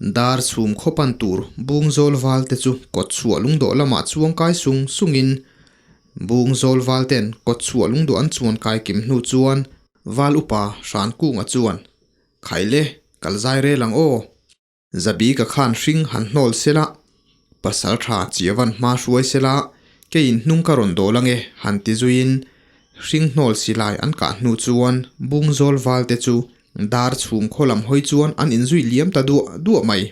Dar chhum khaw pan tur bung zawl val te chu kawt chhuah lungdawh lamah chuang kai sung sungin bung zawl val ten kawt chhuah lungdawh an chuan kai kim hnu chuan val upa hran kunga chuan Khaile kal zai rel ang aw. Zabi ka khan hring han hnawl sela, pasal tha chiavan hma hruai sela, keiin hnung ka rawn dawl ange han ti zuiin hring hnawl silai an kah hnu chuan bung zawl val te chu dar chhum khaw lam hawi chuan an inzui liam ta duah duah mai.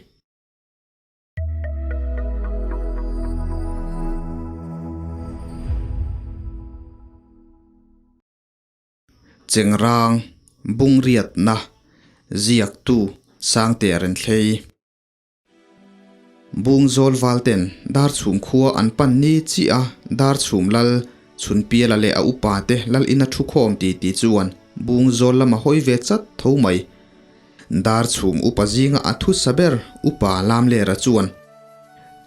Chengrang, Bungriatna, Ziaktu, Sangtea Renthlei. Bungzawl valten Darchhum khua an pan ni chiah a, Darchhum lal, Chhunpiala leh a upa te lal ina thu khawm ti ti chuan Bungzawl lama hawi ve chat tho mai. Darchhum upa zinga a thu sa ber upa Lamlera chuan,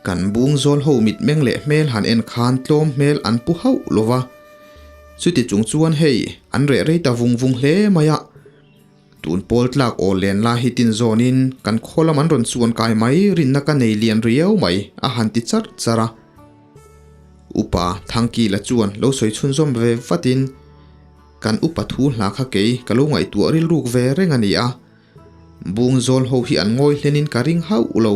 Kan Bungzawl ho mitmeng leh hmel han en khan tlawm hmel an pu hauh lo va, chuti chung chuan hei an reh rei ta vung vung hle mai a, tun pawl tlak aw len lai hi tin zawnin kan khaw lam an rawn chuan kai mai rinna ka nei lian riau mai a han ti charh charh a. Upa Thangkila chuan lo sawi chhunzawm ve vatin, Kan upa thu hla kha kei ka lo ngaihtuah rilruk ve reng a ni a, Bung zawl ho hi an ngawi hlenin ka ring hauh lo.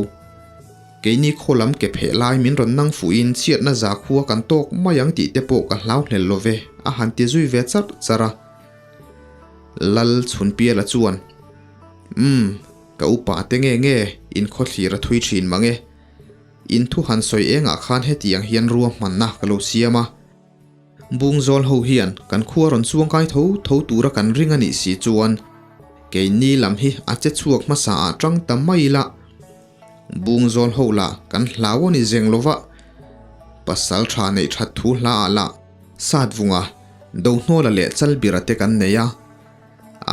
Keini khaw lam ke pheh lai min rawn nang fuhin chhiatna za khua kan tawk mai ang tih te pawh ka hlau hlel lo ve, a han ti zui ve charh charh a. Lal Chhunpiala chuan, Umm, ka upa te nge nge in khawthlir a thui thin mang e. In thu han sawi engah khan hetiang hian ruahmanna ka lo siam a. Bungzawl ho hian kan khua rawn chuang kai tho tho tura kan ring a nih si chuan keini lam hi a che chhuak hmasa ah tang ta mai ila. Bungzawl ho lah kan hlau a ni zeng lova, pasal tha neih that thu hla ah lah Satvunga, Dohnawla leh Chalbira te kan nei a.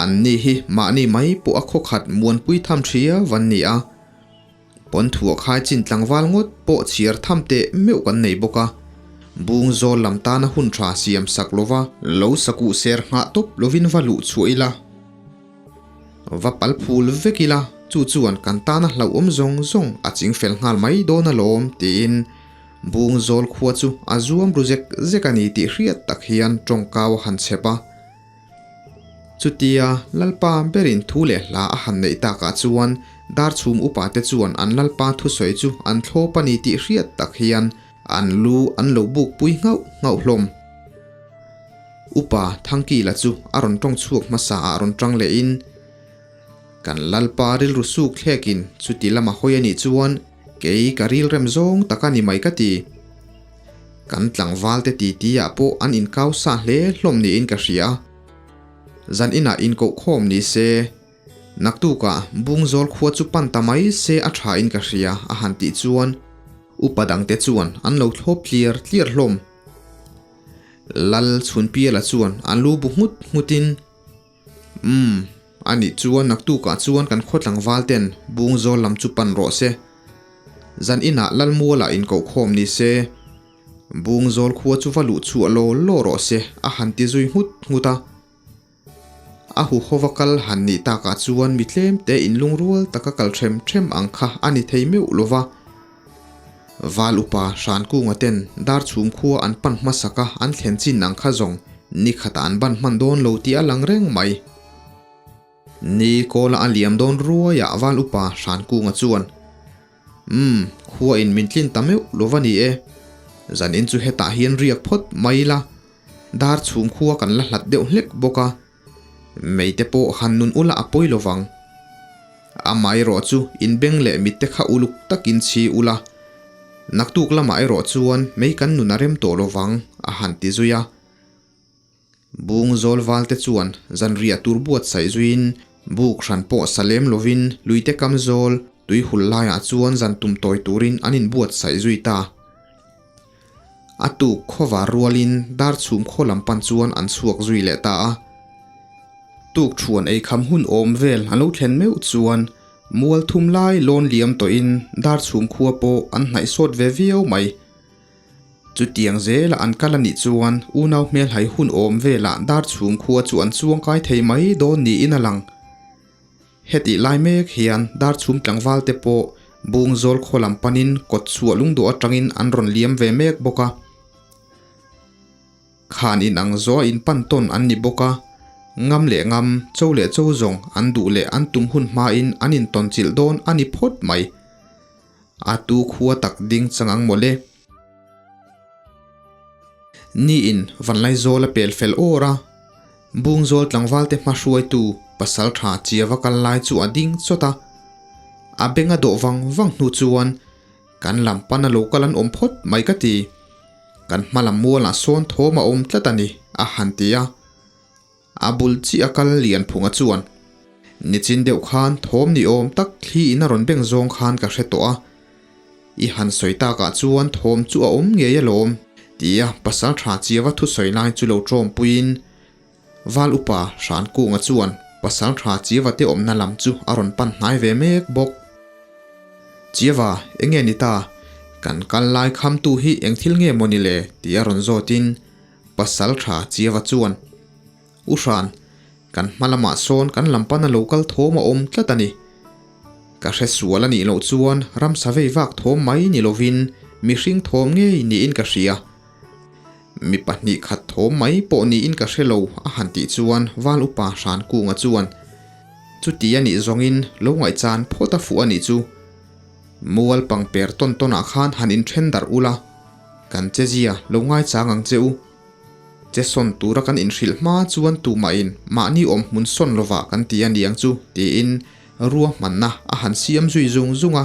An ni hi mahni mai pawh a khawkhat muanpui tham thria van ni a. Pawnthua khai chin tlangval ngawt pawh chhiar tham teh meuh kan nei bawk a, bung zawl lam tana hun tha siam sak lova lo sakuh ser nghah tawp lovin va luh chhuah ila, va pal phul vek ila, chu chuan kan tana hlauhawm zawng zawng a ching fel nghal mai dawn alawm tiin bung zawl khua chu a zuam ru zek zek a ni tih hriat tak hian tawngkau a han chhep a. Chutia Lalpa berin thu leh hla a han neih takah chuan Darchhum upate chuan an Lalpa thusawi chu an thlawp a ni tih hriat tak hian an lu an lo buk pui nghauh nghauh hlawm. Upa Thangkila chu a rawn tawng chhuak hmasa ah rawn tang lehin, Kan Lalpa rilru suk thlekin chuti lama hawi a nih chuan kei ka rilrem zawng tak a ni mai ka ti. Kan tlangval te titi ah pawh an inkau sa hle hlawm niin ka hria. Zan inah inkoh khawm ni se, naktukah Bungzawl khua chu pan ta mai se a tha in ka hria a han tih chuan upa dangte chuan an lo thlawp tliar tliar hlawm. Lal Chhunpiala chuan an lu bu nghut nghut in, Umm, a nih chuan naktukah chuan kan khaw tlangval ten Bungzawl lam chu pan rawh se. Zan inah Lalmualah inkoh khawm ni se. Bungzawl khua chu va luh chhuah law law rawh se a han ti zui nghut nghut a. A huhova kal han nih takah chuan mi tlem te inlungrual taka kal them them ang kha a ni thei meuh lo va. Val upa Hrankunga ten Darchhum khua an pan hmasak a an thlen chin ang kha zawng ni khatah an ban hman dawn lo tih a lang reng mai. Ni kawla a liam dawn ruaiah Val upa Hrankunga chuan, Umm, khua in min tlin ta meuh lo va ni e. Zanin chu hetah hian riak phawt mai ila. Darchhum khua kan la hlat deuh hlek bawk a. Meite pawh han nun ula a pawi lovang. Amaherawh chu inbeng leh mitte kha uluk takin chhi ula, naktuk lamah erawh chuan mei kan nun a rem tawh lovang, a han ti zui a. Bung zawl valte chuan zanriah tur buatsaih zuiin buk hran pawh sa lem lovin luite kam zawl tui hul laiah chuan zan tum tawi turin an inbuatsaih zui ta. A tuk khawvar rualin dar chhum khaw lam pan chuan an chhuak zui leh ta a. Tuk thuan ei kham hun awm vel a lo thlen meuh chuan mual thum lai lawn liam tawhin dar chhum khua pawh an hnaih sawt ve viau mai. Chutiang zela an kal a nih chuan unau hmelhai hun awm velah dar chhum khua chu an chuangkai thei mai dawn niin a lang. Hetih lai mek hian Darchhum tlangval te pawh Bungzawl khaw lam panin kawt chhuah lungdawh atangin an rawn liam ve mek bawk a. Khan in ang zawh a in pan tawn an ni bawk a, ngam leh ngam, cho leh cho zawng an duh leh an tum hun hmain an intawn chilh dawn a ni phawt mai. A tu khua tak ding chang ang mawle. Niin Vanlaizawl a pel fel awr a, Bungzawl tlangvalte hmahruaitu pasal tha Chiava kal lai chu a ding chawt a. A beng a dawh vang vang hnu chuan kan lam pana lo kal an awm phawt mai ka ti. Kan hma lam mualah sawn thawm a awm tlat a ni, a han ti a. A bul chiah a kal Lianphunga chuan, Nichin deuh khan thawm ni awm tak thli in a rawn beng zawng khan ka hre tawh a. I han sawi takah chuan thawm chu a awm ngei alawm, tia pasal tha Chiava thusawi lai chu lo tawmpuiin Val upa Hrankunga chuan pasal tha Chiava te awmna lam chu a rawn pan hnai ve mek bawk. Chiava, enge ni ta? Kan kal lai khamtu hi eng thil nge maw ni le? tia rawn zawtin pasal tha Chiava chuan, U Hran, kan hma lamah sawn kan lam pana lo kal thawm a awm tlat a ni. Ka hre sual a nih loh chuan ramsa vei vak thawm mai ni lovin mihring thawm ngei niin ka hria. Mi pahnih khat thawm mai pawh niin ka hre lo a han tih chuan Val Upa Hrankunga chuan chuti a nih zawngin lo ngaihchan phawt a fuh a nih chu. Mual pangper tawn tawnah khan han inthen darh ula, kan chezia lo ngaichang ang che u. Che sawn tura kan inhrilh hma chuan tumahin mahni awm hmun sawn lovah kan ti a niang chu tiin ruahmanna a han siam zui zung zung a.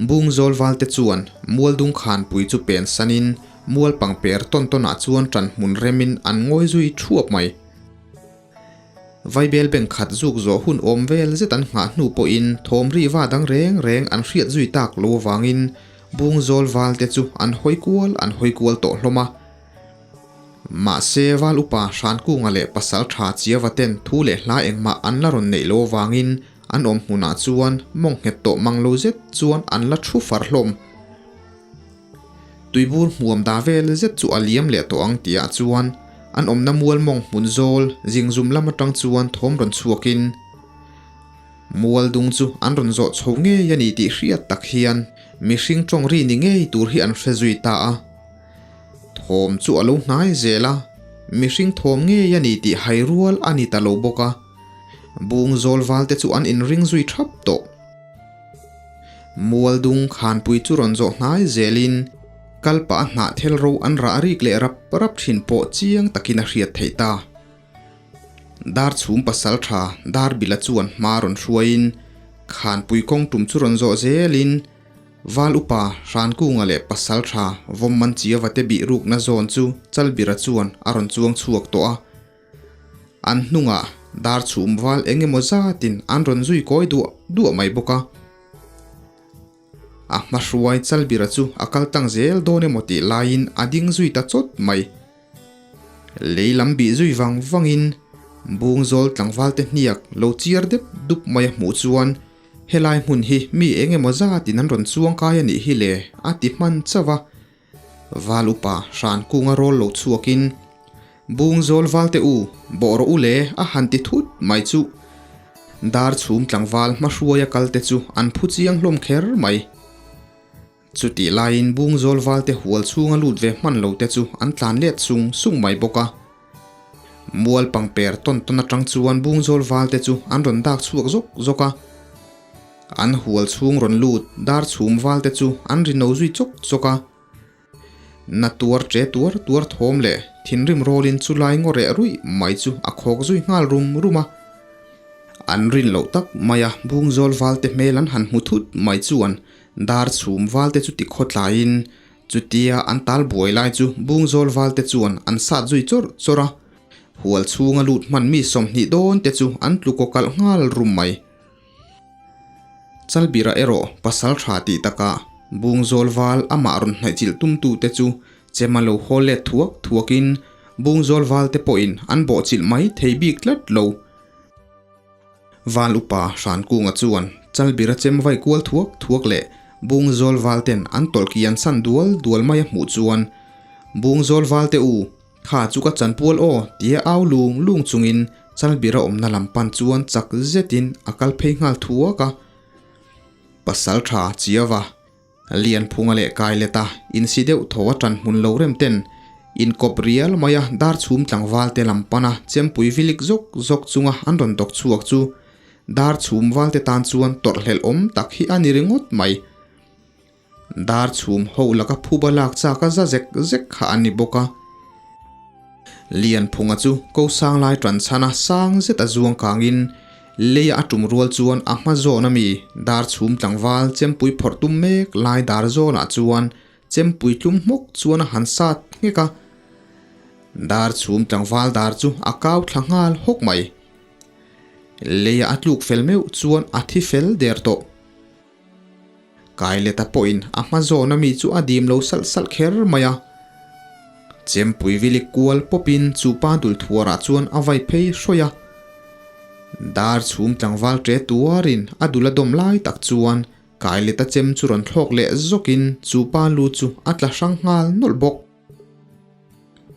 Bungzawl valte chuan Mualdung khanpui chu pen sanin mual pangper tawn tawnah chuan ṭan hmun remin an ngawi zui ṭhuap mai. Vaibel beng khat zuk zawh hun awm vel zet an nghah hnu pawhin thawm ri va dang reng reng an hriat zui tak lo avangin Bungzawl valte chu an hawi kual an hawi kual tawh hlawm a. Mahse Val upa Hrankunga leh Pasal Tha Chiava ten thu leh hla engmah an la rawn neih lo avangin An awm hmunah chuan mawng nghet tawh mang lo zet chuan an la thu far hlawm. Tuibur hmuam da vel zet chu a liam leh tawh ang tihah chuan an awmna mual mawng hmun zawl zingzum lam atang chuan thawm rawn chhuakin mual dung chu an rawn zawh chho ngei a ni tih hriat tak hian mihring tawng ri ni ngei tur hi an hre zui ta a. Thawm chu a lo hnai zel a, mihring thawm ngei a ni tih hai rual a ni ta lo bawk a. Bung zawl val te chu an inring zui thap tawh. Mual dung khanpui chu rawn zawh hnai zelin kal pah a hnah thel ro an rah rik leh rap rap thin pawh chiang takin a hriat theih ta. Dar chhum pasal tha dar bila chuan hma rawn hruaiin khanpui kawng tum chu rawn zawh zelin Val upa Hrankunga leh pasal tha Vawmman Chiava te bih rukna zawn chu Chalbira chuan a rawn chuang chhuak tawh a. An hnungah dar chhum val eng emaw zatin an rawn zui kawi duah duah mai bawk a. A hmahruai Chalbira chu a kal tlang zel dawn emaw tih laiin a ding zui ta chawt mai. Lei lam bih zui vang vangin Bungzawl tlangvalte hniak lo chiar dep dup mai a hmuh chuan helai hmun hi mi eng emaw zatin an rawn chuang kai a nih hi le a ti hman chauh a. Val upa hran kunga rawl lo chhuakin, Bungzawl valte u, bawh rawh u le a han ti thut mai chu. Dar chhum tlangval hmahruaia kalte chu an phu chiang hlawm kher mai. Chutih laiin Bungzawl valte hual chhunga lut ve hman lo te chu an tlan let sung sung mai bawk a. Mual pangper tawn tawn atang chuan Bungzawl valte chu an rawn dak chhuak zawk zawk a. An hual chhung rawn lut dar chhum val te chu an ri no zui chawk chawk a. Na tuar che tuar tuar thawm leh thinrim rawlin chu lai ngaw reh ruih mai chu a khawk zui nghal rum rum a. An rin loh tak mai a Bungzawl val te hmel an han hmu thut mai chuan dar chhum val te chu ti khawtlaiin chutia an tal buai lai chu Bungzawl val te chuan an sat zui chawrh chawrh a. Hual chhunga lut hman mi 20 dawn te chu an tlu kaw kalh nghal rum mai. Chalbira erawh pasal tha tih takah Bungzawl val amah rawn hnaihchilh tumtute chu chema lo haw let thuak thuakin Bungzawl valte pawhin an bawhchilh mai thei bik tlat lo. Val upa Hrankunga chuan Chalbira chem vai kual thuak thuak leh Bungzawl valten an tawlhki an san dual dual mai a hmuh chuan Bungzawl valte u, Kha chu ka chanpual aw tia au lung lung chungin Chalbira awmna lam pan chuan chak zetin a kal phei nghal thuak a. Pasaltha Chiava, Lianphunga leh Kaileta insi deuh tho a tan hmun lo rem ten inkawp rial maia dar chhum tlangval te lam pana chempui vilik zawk zawk chunga an rawn dawk chhuak chu dar chhum val te tan chuan tawrhhlelh awm tak hi a ni ringawt mai. Dar chhum ho laka phuba lak chak a za zek zek kha a ni bawk a. Lianphunga chu ko sang lai tan chhana sang zet a zuang kangin leia a tum rual chuan a hma zawn ami dar chhum tlangval chempui phawrh tum mek lai dar zawnah chuan chempui tlum hmawk chuan a han sat nghek a. Dar chhum tlangval dar chu a kau thla nghal hawk mai. Leia a tluk fel meuh chuan a thi fel der tawh. Kaileta pawhin a hma zawn ami chu a dim lo salh salh kher mai a. Chempui vilik kual pawpin chu pa dul thuarah chuan a vai phei hrawih a. Dar chhum tlangval ṭe tuarin a dul a dawm lai tak chuan Kaileta chem chu rawn thlawk leh zawkin chu pa lu chu a tla hrang nghal nawlh bawk.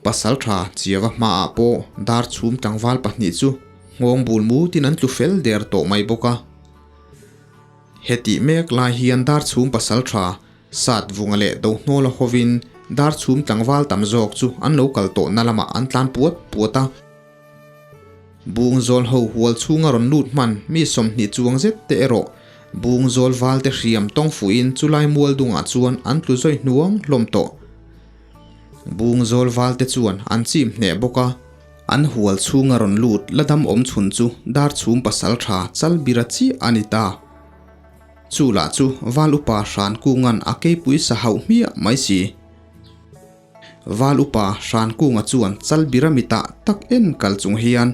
Pasalṭha Chiava hmaah pawh dar chhum tlangval pahnih chu nghawng bul mutin an tlu fel der tawh mai bawk a. Hetih mek lai hian dar chhum pasalṭha Satvunga leh Dohnawla hovin dar chhum tlangval tam zawk chu an lo kal tawhna lamah an tlan puat puat a. Bungzawl ho hual chhunga rawn lut hman mi 20 chuang zet te erawh Bungzawl val te hriam tawng fuhin chulai mual dungah chuan an tlu zawi hnuang hlawm tawh. Bungzawl val te chuan an chim hneh bawk a, an hual chhunga rawn lut la dam awm chhun chu dar chhum pasal tha chal bira chiah a ni ta. Chu lah chu val upa hran kungan a keipui sa hauh hmiah mai si. Val upa Hrankunga chuan Chalbira mitah tak en kal chung hian,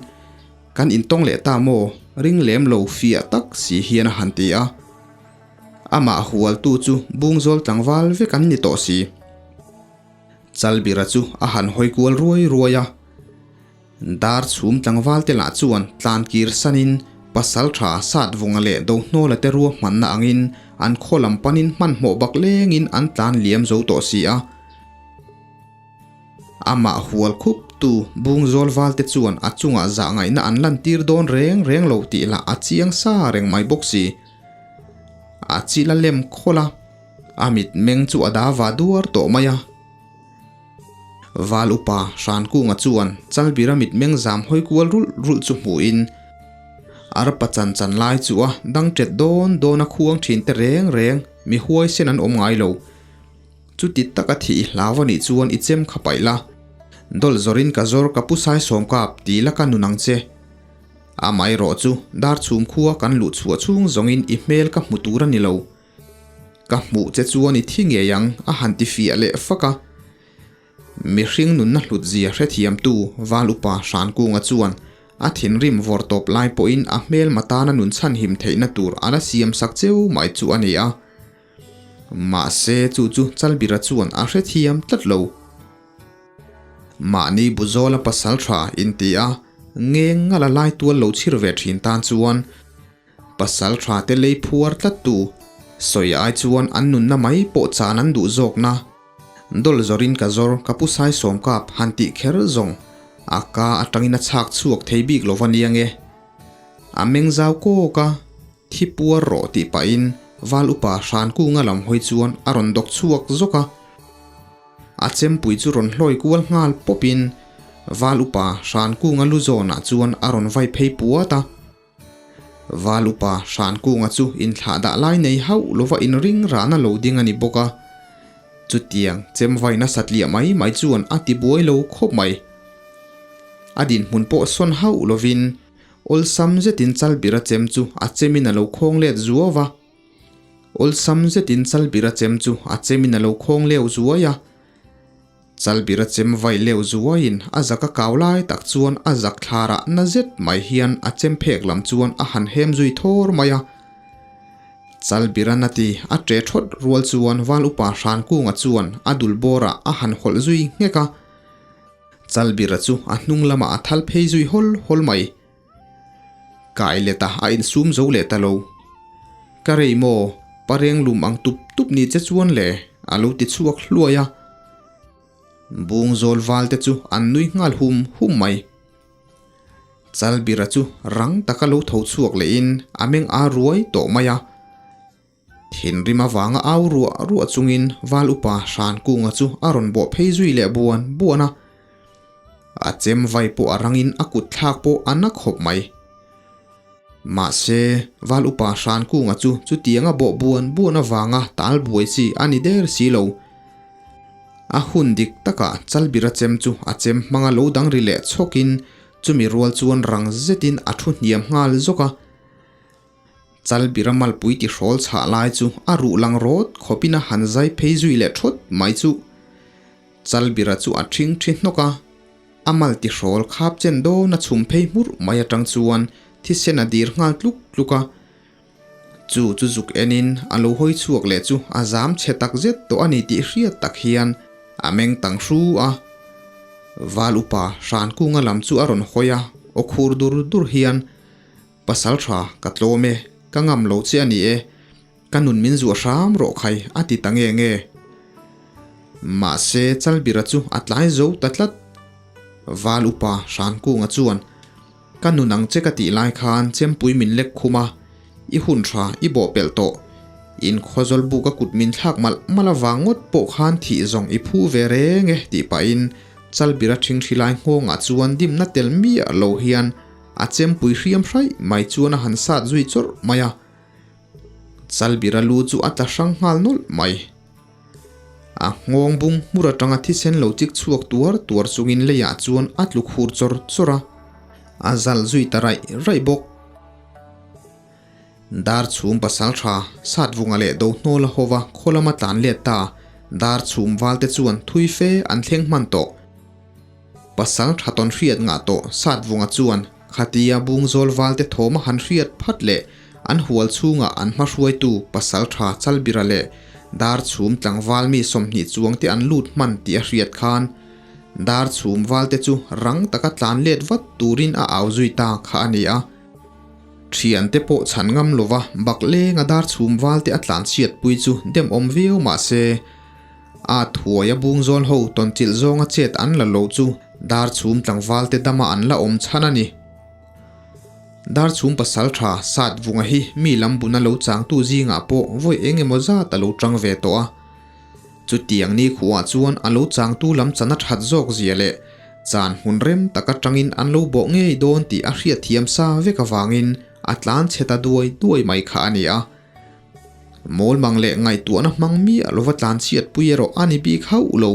Kan intawng leh ta maw? Ring lem lo fiah tak si hian a han ti a. Amah hualtu chu Bungzawl tlangval vek an ni tawh si. Chalbira chu a han hawi kual ruai ruai a. Dar chhum tlangval te lah chuan tlan kir sanin pasal tha Satvunga leh Dohnawla te ruahmanna angin an khaw lam panin hmanhmawh bak lengin an tlan liam zo tawh si a. Amah hual khup tu Bungzawl val te chuan a chungah zah ngaihna an lantir dawn reng reng lo tih lah a chiang sa reng mai bawk si. A chil a lem khawlh a, a mitmeng chu a da va duar tawh mai a. Val upa Hrankunga chuan Chalbira mitmeng zam hawi kual rulh rulh chu hmuhin arpa chan chan lai chu a dang ṭet dawn dawn a khuang ṭhin te reng reng mi huaisen an awm ngai lo. Chuti taka thih i hlau a nih chuan i chem kha paih la, dawlh zawrin ka zawr ka pu sai sawm kap ti la ka nun ang che. Amaherawh chu dar chhum khua kan luh chhuah chhung zawngin i hmel ka hmu tur a ni lo. Ka hmuh che chuan i thi ngei ang a han ti fiah leh fak a. Mihring nunna hlut zia hrethiamtu Val Upa Hrankunga chuan a thinrim vawr tawp lai pawhin a hmelma tana nun chhanhim theihna tur a la siam sak cheu mai chu a ni a. Mahse chu chu Chalbira chuan a hrethiam tlat lo. Mahni Buzawla pasal tha inti a, ngeng ngala lai tual lo chhir ve thin tan chuan Pasal tha te lei phuar tlat tu sawi ai chuan an nunna mai pawh chan an duh zawkna. Dawl zawrin ka zawr ka pu sai sawm kap han tih kher zawng a ka atangin a chhak chhuak thei bik lo va nia nge. A meng zau kawk a, thi puar rawh tih pahin val upa Hrankunga lam hawi chuan a rawn dawk chhuak zawk a. A chempui chu rawn hlawi kual nghal pawpin val upa Hrankunga lu zawnah chuan a rawn vai phei puat a. Val upa Hrankunga chu inthlah dah lai nei hauh lova inring rahna lo ding a ni bawk a. Chutiang chemvaina satliah mai mai chuan a ti buai lo khawp mai. A dinhmun pawh sawn hauh lovin awlsam zetin Chalbira chem chu a chemin a lo khawng let zuau va. Awlsam zetin Chalbira chem chu a chemin a lo khawng leu zuai a. Chalbira chem vai leu zuaiin a zak a kau lai tak chuan a zak thlarah na zet mai hian a chem phek lam chuan a han hem zui thawr mai a. Chalbira na ti a ṭe ṭhawt rual chuan Val Upa Hrankunga chuan a dul bawrah a han hawlh zui nghek a. Chalbira chu a hnung lamah a thal phei zui hawl hawl mai. Kai let a, a insum zo leh ta lo. Ka rei maw, pareng lum ang tup tup ni che chuan le, a lo ti chhuak hluai a. Bungzawl val te chu an nui nghal hum hum mai. Chalbira chu rang taka lo tho chhuak lehin a meng aa ruai tawh mai a. Thinrim avanga au ruah ruah chungin Val upa Hrankunga chu a rawn bawh phei zui leh buan buan a. A chem vai pawh a rangin a kut thlak pawh a na khawp mai. Mahse, Val upa Hrankunga chu chutianga bawh buan buan avanga tal buai chi a ni der si lo. A hun dik takah Chalbira chem chu a chem hmanga lo dang ri leh chhawkin chumi rual chuan rang zetin a thu hniam nghal zawk a. Chalbira malpui ti hrawl chhah lai chu a ruh lang rawt khawpin a han zai phei zui leh thawt mai chu. Chalbira chu a ṭhing ṭhi hnawk a, a mal ti hrawl khap chen dawn a chhum phei hmurh mai aṭang chuan thisen a dir nghal tluk tluk a. Chu chu zuk enin a lo hawi chhuak leh chu a zam chhe tak zet tawh a ni tih hriat tak hian a meng tang hru a. Val upa Hrankunga lam chu a rawn hawi a, aw khur dur dur hian Pasal tha, ka tlawm e, ka ngam lo che a ni e, ka nun min zuah hram rawh khai a ti ta nge nge. Mahse Chalbira chu a tlai zo ta tlat. Val upa Hrankunga chuan, Ka nun ang che ka tih lai khan chempui min lek khum a, i hun tha i bawh pelh tawh. In khawzawl buk a kut min thlak malh malh avang ngawt pawh khan thih zawng i phu ve reng e tih pahin Chalbira ṭhingṭhi lai nghawngah chuan dimna tel miah lo hian A chempui hriam hraih mai chuan a han sat zui chawrh mai a, Chalbira lu chu a tla hrang nghal nawlh mai. A nghawng bung hmur atanga thisen lo chik chhuak tuar tuar chungin leiah chuan a tlu khur chawr chawr a, a zal zui ta raih raih bawk. Dar chhum pasal tha Satvunga leh Dohnawla hova khaw lama tlan let ta dar chhum valte chuan thui fe an thleng hman tawh. Pasal tha tawn hriat ngah tawh Satvunga chuan khatia Bungzawl valte thawm a han hriat phat leh an hual chhungah an hmahruaitu pasal tha Chalbira leh dar chhum tlangval mi 20 chuangte an lut hman tih a hriat khan dar chhum valte chu rang taka tlan let vat turin a au zui ta kha a ni a. Thiante pawh chhan ngam lova bak lenga dar chhum valte a tlan chhiat pui chu dem awm viau mah se, a thuai a bung zawl ho tawnchilh zawnga chet an la lo chu dar chhum tlangval te dama an la awm chhan a ni. Dar chhum pasal tha sat vunga hi mi lam buna lo changtu zingah pawh vawi eng emaw zat a lo tang ve tawh a. Chutiang ni khuah chuan a lo changtu lam chan a that zawk zia leh chan hmun rem tak atangin an lo bawh ngei dawn tih a hriatthiam sa vek avangin a tlan chhe ta duai duai mai kha a ni a. Mawlmang leh ngaihtuahna hmang miah lova tlan chhiat pui erawh a ni bik hauh lo.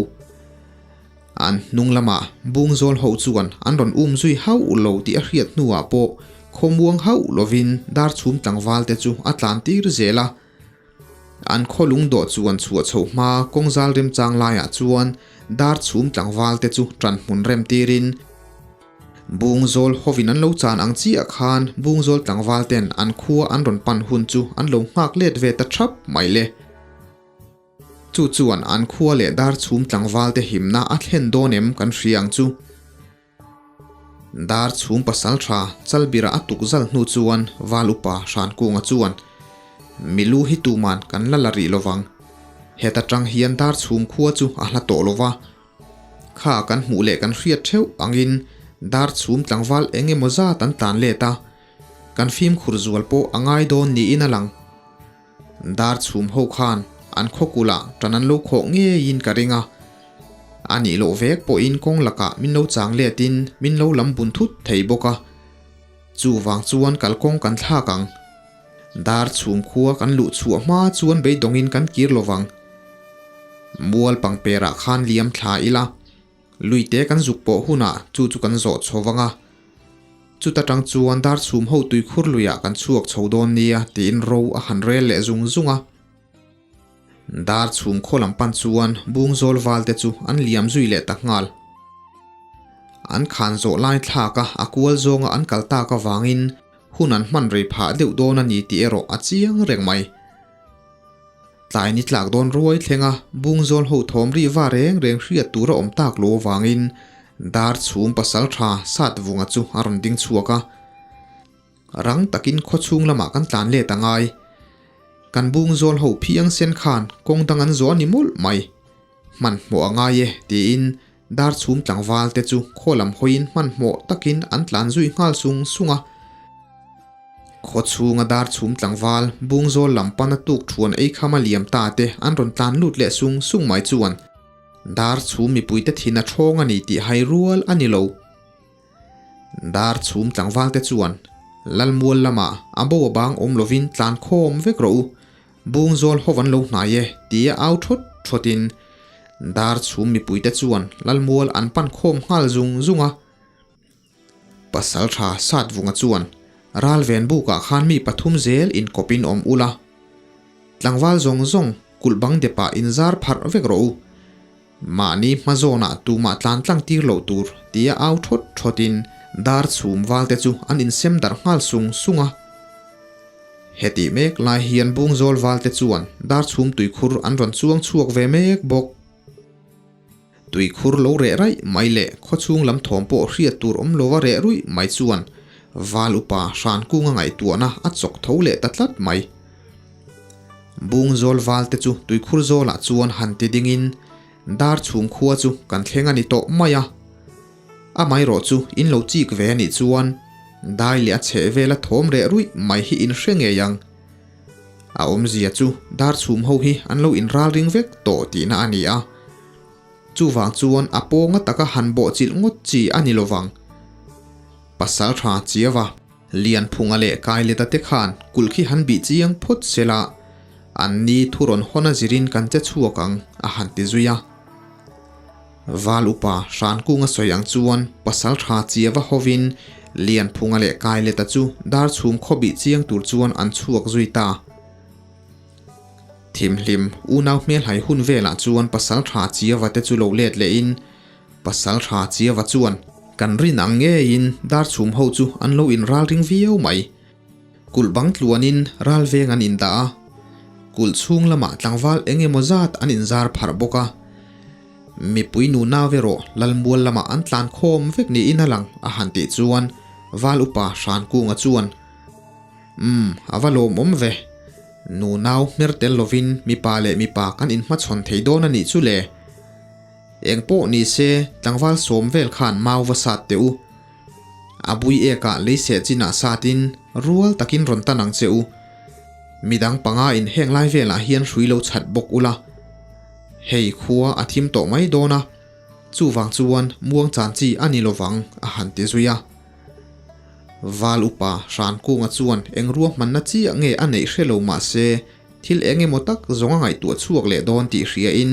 An hnung lamah Bungzawl ho chuan an rawn um zui hauh lo tih a hriat hnuah pawh khawmuang hauh lovin Darchhum tlangval te chu a tlan tir zel a. An khawlung dawh chuan chhuah chhoh hma kawngzal remchang laiah chuan Darchhum tlangval te chu ṭan hmun rem tirin, Bungzawl hovin an lo chan ang chiah khan Bungzawl tlangval ten an khua an rawn pan hun chu an lo nghak let ve ta thap mai le. Chu chuan an khua leh Darchhum tlangval te himna a thlen dawn em kan hria ang chu. Darchhum pasal tha Chalbira a tuk zal hnu chuan Val upa Hrankunga chuan, Milu hi tuman kan la la rih lovang. Heta tang hian Darchhum khua chu a hla tawh lova. Kha kan hmuh leh kan hriat theuh angin dar chhum tlangval eng emaw zat an tlan let a, kan fimkhur zual pawh a ngai dawn niin a lang. Dar chhum ho khan an khawkulh ah tan an lo khawh ngeiin ka ring a, a nih loh vek pawhin kawng lakah min lo chang letin min lo lam bun thut thei bawk a, chuvang chuan kalkawng kan thlak ang. Dar chhum khua kan luh chhuah hma chuan beidawngin kan kir lovang. Mual pangperah khan liam thla ila, luite kan zuk pawh hunah chu chu kan zawh chho vang a. Chuta tang chuan dar chhum ho tuikhur luiah kan chhuak chho dawn nia tiin ro a han rel leh zung zung a. Dar chhum khaw lam pan chuan Bungzawl valte chu an liam zui leh ta nghal. An khan zawh lai thlak a, a kual zawnga an kal tak avangin hun an hman rei phah deuh dawn a ni tih erawh a chiang reng mai. Tlai ni tlak dawn ruai thlenga Bungzawl ho thawm ri va reng reng hriat tur a awm tak lo avangin Dar chhum pasal tha Satvunga chu a rawn ding chhuak a. Rang takin khawchhung lamah kan tlan let a ngai. Kan Bungzawl ho phiang sen khan kawng dang an zawh a ni mawlh mai. Hmanhmawh a ngai e tiin. Darchhum tlangval te chu khaw lam hawiin hmanhmawh takin an tlan zui nghal sung sung a. Khaw chhunga Darchhum tlangval Bungzawl lam pana tuk thuan ei khama liam ta te an rawn tlan lut leh sung sung mai chuan Darchhum mipuite thin a thawng a ni tih hai rual a ni lo. Darchhum tlangval te chuan Lalmual lamah a bo a bang awm lovin tlan khawm vek rawh u, Bungzawl ho an lo hnai e tia au thawt thawtin Darchhum mipuite chuan Lalmual an pan khawm nghal zung zung a. Pasaltha Satvunga chuan Ralven bukah khan mi pathum zel inkawpin awm ula, tlangval zawng zawng kulh bang depah inzar pharh vek rawh u. Mahni hma zawnah tumah tlan tlang tir loh tur tia au thawt thawtin dar chhum valte chu an insem darh nghal sung sung a. Hetih mek lai hian Bungzawl valte chuan dar chhum tuikhur an rawn chuang chhuak ve mek bawk. Tuikhur lo reh raih mai leh khawchhung lam thawm pawh hriat tur awm lova reh ruih mai chuan val upa hran kunga ngaihtuahna a chawk tho leh ta tlat mai. Bungzawl valte chu tuikhur zawlah chuan han ti dingin dar chhum khua chu kan thleng a ni tawh mai a. Amaherawh chu in lo chik ve a nih chuan dai leh a chheh vela thawm reh ruih mai hi in hre ngei ang. A awmzia chu dar chhum ho hi an lo inral ring vek tawh tihna a ni a. Chuvang chuan a pawnga taka han bawhchilh ngawt chi a ni lovang. Pasal tha Chiava, Lianphunga leh Kaileta te khan kulh khi han bih chiang phawt sela, an ni thu rawn hawn a zirin kan che chhuak ang a han ti zui a. Val upa Hrankunga sawi ang chuan pasal tha Chiava hovin Lianphunga leh Kaileta chu dar chhum khaw bih chiang tur chuan an chhuak zui ta. Thimhlim unau hmelhai hun velah chuan pasal tha Chiava te chu lo let lehin Pasal tha Chiava chuan kan rin ang ngeiin dar chhum ho chu an lo inral ring viau mai. Kulh bang tluanin ral veng an indah a, kulh chhung lamah tlangval eng emaw zat an inzar pharh bawk a. Mipui nu nau erawh Lalmual lamah an tlan khawm vek niin a lang a han tih chuan Val upa Hrankunga chuan, Umm, a va lawmawm ve. Nu nau hmer tel lovin mipa leh mipa kan inhmachhawn thei dawn a nih chu le. Eng pawh ni se, tlangval sawm vel khan mau va sat teh u. A bui ekah lei seh chinah satin rual takin rawn tan ang che u. Midang panga in heng lai velah hian hrui lo chhat bawk ula. Hei khua a thim tawh mai dawn a, chuvang chuan muang chan chi a ni lovang a han ti zui a. Val upa Hrankunga chuan eng ruahmanna chiah nge a neih hre lo mahse thil eng emaw tak zawng a ngaihtuah chhuak leh dawn tih hriain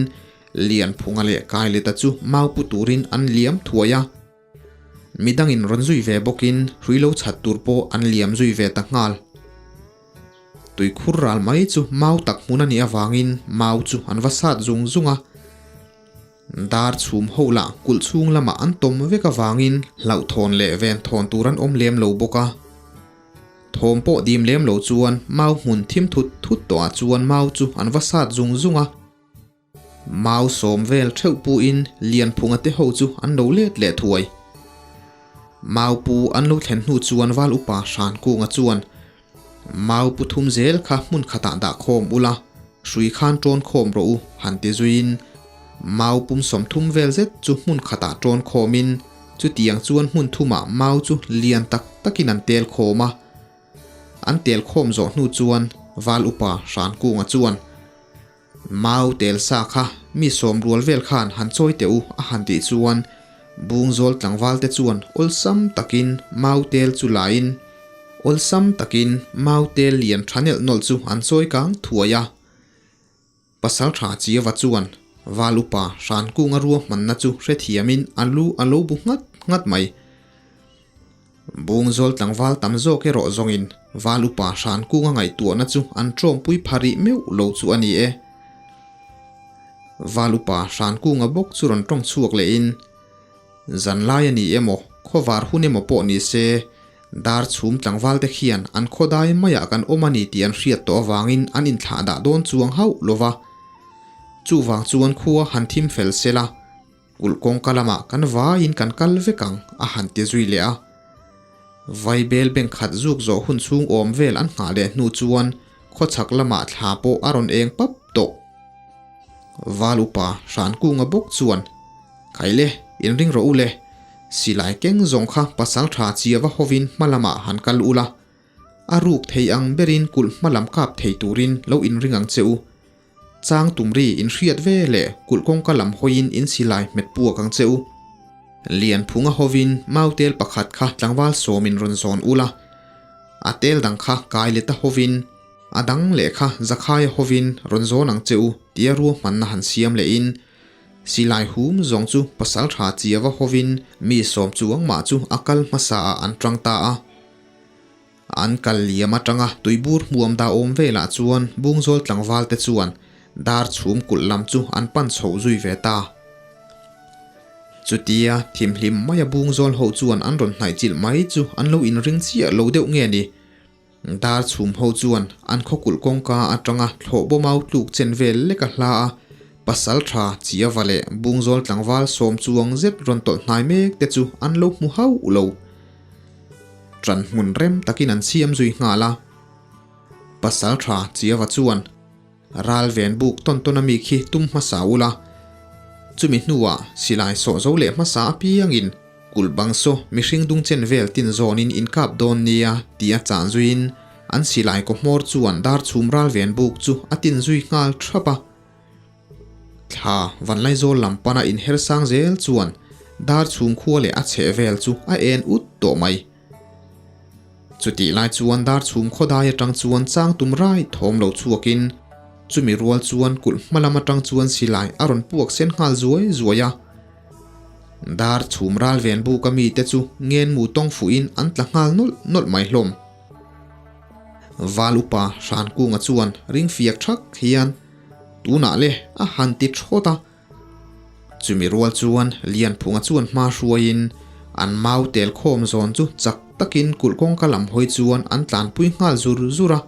Lianphunga leh Kaileta chu mau pu turin an liam thuai a. Midangin rawn zui ve bawkin hrui lo chhat tur pawh an liam zui ve ta nghal. Tuikhur ral mai chu mau tak hmun a nih avangin mau chu an va sat zung zung a. Dar chhum ho lah kulh chhung lamah an tawm vek avangin hlauhthawn leh venthawn tur an awm lem lo bawk a. Thawm pawh dim lem lo chuan mau hmun thim thut thut tawhah chuan mau chu an va sat zung zung a. Mau sawm vel theuh puin Lianphunga te ho chu an lo let leh thuai. Mau pu an lo thlen hnu chuan Val upa Hrankunga chuan Mau pu thum zel kha hmun khatah dah khawm ula, hrui khan ṭawn khawm rawh u han ti zuiin Mau pum 30 vel zet chu hmun khatah ṭawn khawmin chutiang chuan hmun thumah mau chu lian tak takin an tel khawm a. An tel khawm zawh hnu chuan Val upa Hrankunga chuan Mau tel sa kha mi sawm rual vel khan han chawi teh u a han tih chuan Bungzawl tlangval te chuan awlsam takin mau tel chu lain awlsam takin mau tel lian tha nelh nawlh chu an chawi kang thuai a. Pasal tha Chiava chuan Val upa Hrankunga ruahmanna chu hrethiamin a lu a lo bu nghat nghat mai. Bungzawl tlangval tam zawk erawh zawngin Val upa Hrankunga ngaihtuahna chu an tawngpui pha rih meuh lo chu a ni e. Val upa Hrankunga bawk chu rawn tawng chhuak lehin, Zanlai a ni emaw, khawvar hun emaw pawh ni se, dar chhum tlangval te khian an khawdai maiah kan awm a ni tih an hriat tawh avangin an inthlah dah dawn chuang hauh lo va. Chuvang chuan khua han thim fel sela. Kulh kawngka lamah kan vaiin kan kal vek ang a han ti zui leh a. Vaibel bank khat zuk zawh hun chhung awm vel an nghah leh hnu chuan khawchhak lamah thla pawh a rawn eng pap tawh. Val upa Hrankunga bawk chuan. Khaile, inring rawh u le. Silai keng zawng kha pasal tha chia va hovin hma lamah han kal ula. A ruk thei ang berin kulh hma lam kap thei turin lo inring ang che u. Chang tumri inhriat ve leh kulh kawngka lam hawiin in silai hmet puak ang che u. Lianphunga hovin mautel pakhat kha tlangval sawmin rawn zawn ula. A tel dang kha kai leta hovin a dang leh kha Zakhaia hovin rawn zawn ang che u tia ruahmanna han siam lehin Silai hum zawng chu pasal tha chiava hovin mi sawm chuang mah chu a kal hmasa ah an tang ta a. An kal liam atanga tuibur hmuam dah awm velah chuan Bungzawl tlangval te chuan dar chhum kulh lam chu an pan chho zui ve ta. Chutia thimhlim maia Bungzawl ho chuan an rawn hnaih chilh mai chu an lo inring chiah lo deuh nge ni? Dar chhum ho chuan an khaw kulh kawngka atanga thlawh bawmau tluk chen vel lek a hla a, pasal tha Chiava leh Bungzawl tlangval sawm chuang zet rawn tawlh hnai mek te chu an lo hmu hauh lo. Ṭan hmun rem takin an siam zui nghal a. Pasal tha Chiava chuan ral ven buk tawn tawn a mi khi tum hmasa ula, chumi hnuah silai sawh zo leh hmasa apiangin kulh bang saw mihring dung chen vel tin zawnin inkap dawn nia tia chan zuiin an silai kaw hmawr chuan dar chhum ral ven buk chu a tin zui nghal thap a. Thla Vanlaizawl lam pana inher sang zel chuan dar chhum khua leh a chheh vel chu a en ut tawh mai. Chutih lai chuan dar chhum khawdai atang chuan chang tum rai thawm lo chhuakin chumi rual chuan kulh hma lam atang chuan silai a rawn puak sen nghal zuai zuai a. Dar chhum ral ven buk a mite chu ngenmu tawng fuhin an tla nghal nawlh nawlh mai hlawm. Val upa Hrankunga chuan ring fiak thak hian tunah le a han ti thawt a. Chumi rual chuan Lianphunga chuan hma hruaiin an mau tel khawm zawn chu chak takin kulh kawngka lam hawi chuan an tlanpui nghal zur zur a.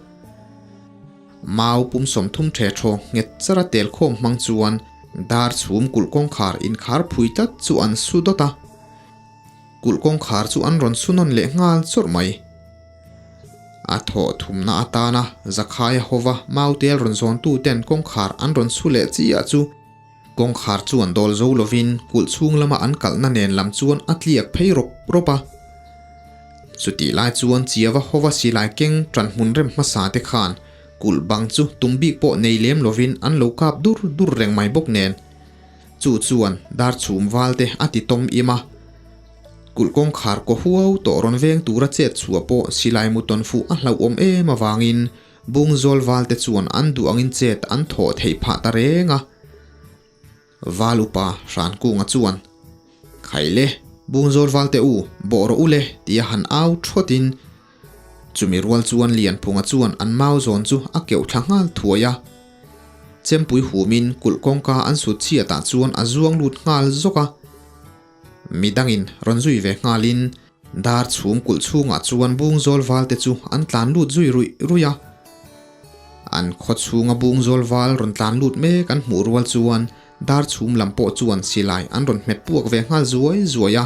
Mau pum 30 the thaw nghet chara tel khawm hmang chuan dar chhum kulh kawngkhar inkhar phui tlat chu an su dawt a. Kulh kawngkhar chu an rawn su nawn leh nghal chawrh mai. A thawh thumna atana Zakhaia hova mautel rawn zawntu ten kawngkhar an rawn su leh chiah chu kawngkhar chuan dawl zo lovin kulh chhung lama an kalhna nen lam chuan a tliak phei rawp rawp a. Chutih lai chuan Chiava hova silai keng ṭan hmun rem hmasa te khan kulh bang chu tum bik pawh nei lem lovin an lo kap dur dur reng mai bawk nen chu chuan dar chhum val te a ti tawm im a. Kulh kawngkhar kaw huau tawh rawn veng tura chet chhuah pawh silai mu tawn fuh a hlauhawm em avangin Bungzawl valte chuan an duh angin chet an thawh theih phah ta reng a. Val upa Hrankunga chuan, Khaile, Bungzawl valte u, bawh rawh u le, tia han au thawtin Chumi rual chuan Lianphunga chuan an mau zawn chu a keuh thla nghal thuai a. Chempui humin kulh kawngka an sut chhiatah chuan a zuang lut nghal zawk a. Midangin rawn zui ve nghalin dar chhum kulh chhungah chuan bungzawl valte chu an tlan lut zui ruih ruih a. An khaw chhunga bungzawl val rawn tlan lut mek an hmuh rual chuan dar chhum lam pawh chuan silai an rawn hmet puak ve nghal zuai zuai a.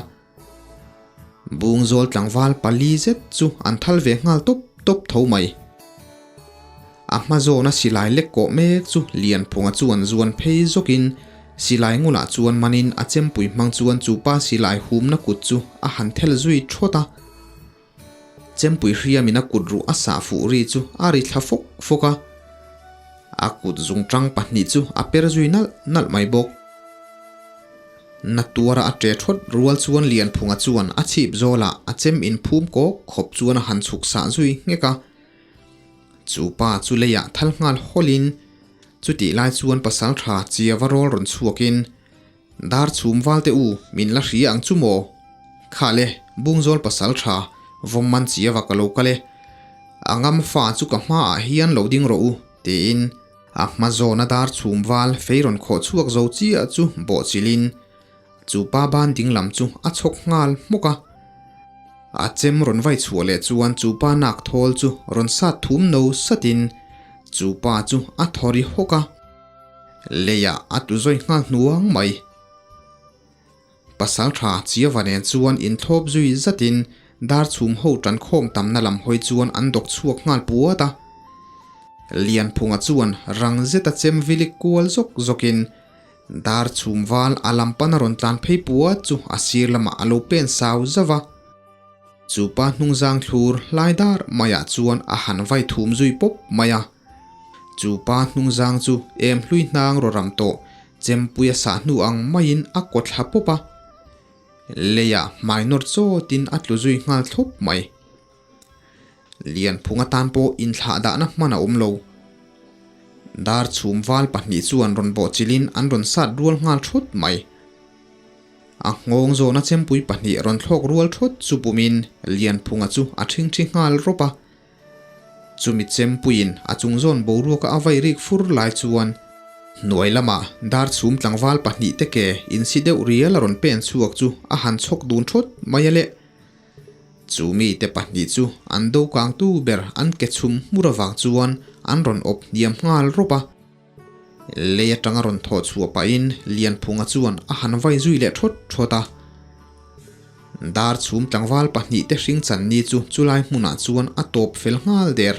Bungzawl tlangval pali zet chu an thal ve nghal tawp tawp tho mai. A hma zawna silai lek kawh mek chu Lianphunga chuan zuan phei zawkin silai ngulah chuan manin a chempui hmang chuan chupa silai humna kut chu a han thel zui thawt a. Chempui hriamin a kut ruh a sah fuh ri chu a ri thla fawk fawk a. A kut zungtang pahnih chu a per zui nalh nalh mai bawk. Na tuara a ṭe ṭhawt rual chuan Lianphunga chuan a chhip zawlah a chem inphum kawk khawp chuan a han chhuk sah zui nghek a. Chu pa chu leiah thal nghal hawlhin chutih lai chuan pasal ṭha Chiava rawl rawn chhuakin, Dar chhum valte u, min la hria ang chu maw? Kha le, Bungzawl pasal ṭha, vawm man Chiava ka lo kal e. A ngam fa chu ka hmaah hian lo ding rawh u, tiin. A hma zawna dar chhum val fei rawn khawh chhuak zo chiah chu bawh chilhin chu pa ban ding lam chu a chhawk nghal hmawk a. A chem rawn vai chhuah leh chuan chu pa nak thawl chu rawn sat thum no satin chu pa chu a thaw ri hawk a. Leiah a tu zawi nghal hnuang mai. Pasal tha Chiava nen chuan inthlawp zui zatin dar chhum ho tan khawm tamna lam hawi chuan an dawk chhuak nghal puat a. Lianphunga chuan rang zeta chem vilik kual zawk zawkin. Dar chhum val a lam pana rawn tlan phei puat chu a sir lamah a lo pen sau zauh a. Chu pa hnungzang thlur hlai dar maiah chuan a han vai thum zui pawp mai a. Chu pa hnungzang chu em hlui hnang raw ram tawh chempui a sah hnu ang maiin a kaw thla pawp a. Leiah hmai nawr chawtin a tlu zui nghal thlawp mai. Lianphung atan pawh inthlah dahna hman a awm lo. Dar chhum val pahnih chuan rawn bawhchilhin an rawn sat rual nghal thawt mai. A nghawng zawhna chempui pahnih rawn thlawk rual thawt chu pumin Lianphunga chu a ṭhingṭhi nghal rawp a. Chumi chempuiin a chung zawn boruaka a vaih rik fur lai chuan hnuai lamah dar chhum tlangval pahnih te ke insi deuh rial a rawn pen chhuak chu a han chhawk dun thawt mai a le. Chu mite pahnih chu an dokangtu ber an ke chhum hmur avang chuan an rawn awp hniam nghal rawp a. Lei atanga rawn thawh chhuah pahin Lianphunga chuan a han vai zui leh thawt thawt a. Dar chhum tlangval pahnih te hring chan ni chu chulai hmunah chuan a tawp fel nghal der.